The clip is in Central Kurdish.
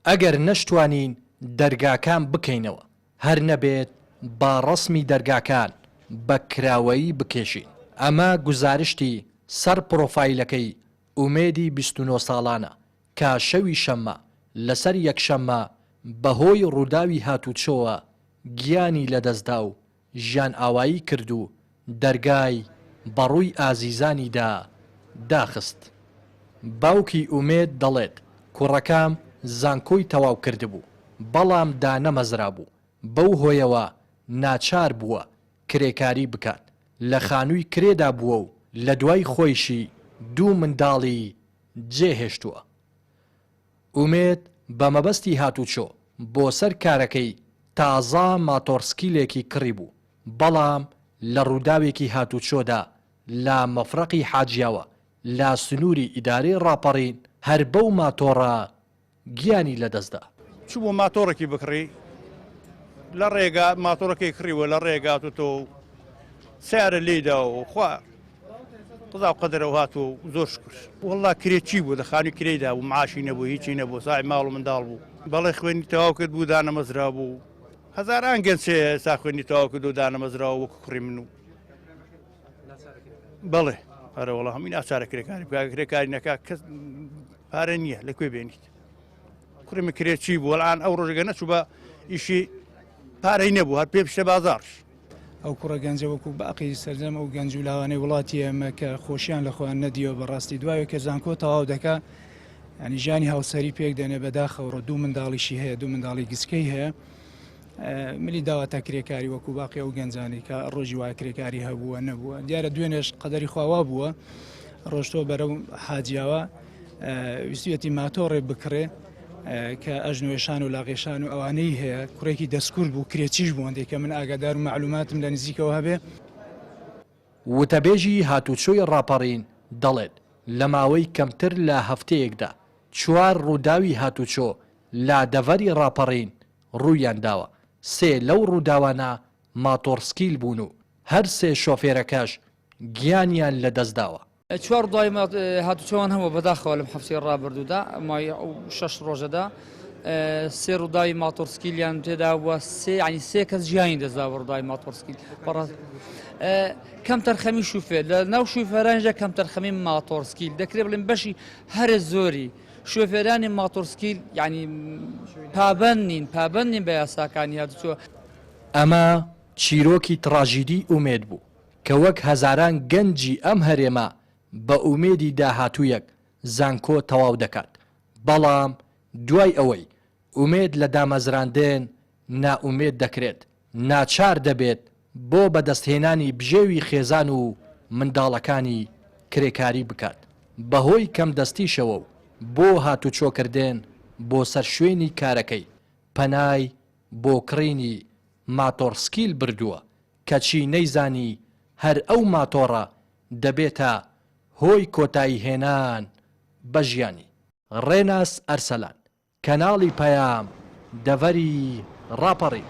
ئەگەر نەشتوانین دەرگاکان بکەینەوە، هەر نەبێت با ڕەسمی دەرگاکان بە کراوەیی بکێشین. ئەمە گوزارشتی سەر پرۆفایلەکەی ئومێدی 29 ساڵانە کە شەوی شەممە لەسەر یەکشەممە بەهۆی ڕووداوی هاتوچۆوە گیانی لەدەستدا و ژیانئاوایی کرد و دەرگای بەڕووی ئازیزانیدا داخست. باوکی ئومێد دەڵێت، کوڕەکەم زانکۆی تەواو کردبوو، بەڵام دانەمەزرابوو، بەو هۆیەوە ناچار بووە کرێکاری بکات، لە خانووی کرێدا بووە و لەدوای خۆیشی دوو منداڵی جێهێشتووە. ئومێد بە مەبەستی هاتوچۆ بۆ سەر کارەکەی تازە ماتۆڕسکیلێکی کڕیبوو، بەڵام لە ڕووداوێکی هاتوچۆدا لە مەفرەقی حاجیاوە لە سنووری ئیدارەی ڕاپەڕین هەر بەو ماتۆڕە گیانی لەدەستدا. چوو بۆ ماتۆڕێکی بکڕی، لە ڕێگا ماتۆڕەکەی کڕیوە، لە ڕێگا هاتووەتەوە و سەیارە لێی داوە و خوا قەزا و قەدەرەوە هاتووە و زۆر شکر. وەڵڵا کرێچی بوو، لە خانووی کرێیدا بوو، معاشی نەبوو، هیچی نەبوو، ساحێب ماڵ و منداڵ بوو. بەڵێ خوێندنی تەواو کرد بوو، دانەمەزرا بوو. هەزاران گەنج هەیە ئێستا خوێندنی تەواو کردووە و دانەمەزراوە وەکو کوڕی من و. بەڵێ ئەرە وەڵا هەمووی ناچارە کرێکاری بکا، کرێکاری نەکا کەس پارە نییە لە کوێ بێنیت. کوڕی من کرێچی بوو، ئەلئان ئەو ڕۆژگە نەچوو بە ئیشی پارەی نەبوو هەر پێ بچێ بازاڕش. ئەو کوڕە گەنجە وەکو باقی سەرجەم ئەو گەنج و لاوانەی وڵاتی ئێمە کە خۆشیان لە خۆیان نەدیوە بەڕاستی دوایە کە زانکۆ تەواو دەکا ینی ژیانی هاوسەری پێک دێنێ بەداخەوە دوو منداڵیشی هەیە دوو منداڵی گچکەی هەیە ملی داوە تا کرێکاری وەکو باقی ئەو گەنجانی کە ڕۆژی وای کرێکاری هەبووە نەبووە دیارە دوێنێش قەدەری خواوا بووە ڕۆشتۆ بەرەو حاجیاوە ویستویەتی ماتۆڕێ بکڕێ کە ئەژنۆێشان و لاقێشان و ئەوانەی هەیە کوڕێکی دەستکورد بوو کرێچیش بوو هەندێک کە من ئاگادار و مەعلوماتم لە نزیکەوە هەبێ. وتەبێژی هاتوچۆی ڕاپەڕین دەڵێت، لە ماوەی کەمتر لە هەفتەیەکدا چوار ڕووداوی هاتوچۆ لە دەڤەری ڕاپەڕین ڕوویانداوە، سێ لەو ڕووداوانە ماتۆڕسکیل بوون و هەر سێ شۆفێرەکەش گیانیان لەدەستداوە. چوار ڕووداوی هاتوچۆمان هەبووە بەداخەوە لەم هەفتەی ڕابردوودا ماوەی ئەو شەش ڕۆژەدا سێ ڕووداوی ماتۆڕسکیلیان تێدا بووە سێ ینی سێ کەس ژیانی دەستدا بە ڕووداوی ماتۆڕسکیل بەڕاست کەم تەرخەمی شوفێر لە ناو شوفێرانیشدا کەم تەرخەمی ماتۆڕسکیل دەکرێت بڵێن بەشی هەرە زۆری شوفێرانی ماتۆڕسکیل ینی پابند نین پابند نین بە یاساکانی هاتوچۆ. ئەمە چیرۆکی تڕاژیدی ئومێد بوو کە وەک هەزاران گەنجی ئەم هەرێمە بە ئومێدی داهاتوویەک زانکۆ تەواو دەکات، بەڵام دوای ئەوەی ئومێد لە دامەزراندن نائومێد دەکرێت، ناچار دەبێت بۆ بەدەستهێنانی بژێوی خێزان و منداڵەکانی کرێکاری بکات، بەهۆی کەمدەستیشەوە و بۆ هاتوچۆکردن بۆ سەر شوێنی کارەکەی پەنای بۆ کڕینی ماتۆڕسکیل بردووە، کەچی نەیزانی هەر ئەو ماتۆڕە دەبێتە هۆی کۆتاییهێنان بە ژیانی. ڕێناس ئەرسەلان، کەناڵی پەیام، دەڤەری ڕاپەڕین.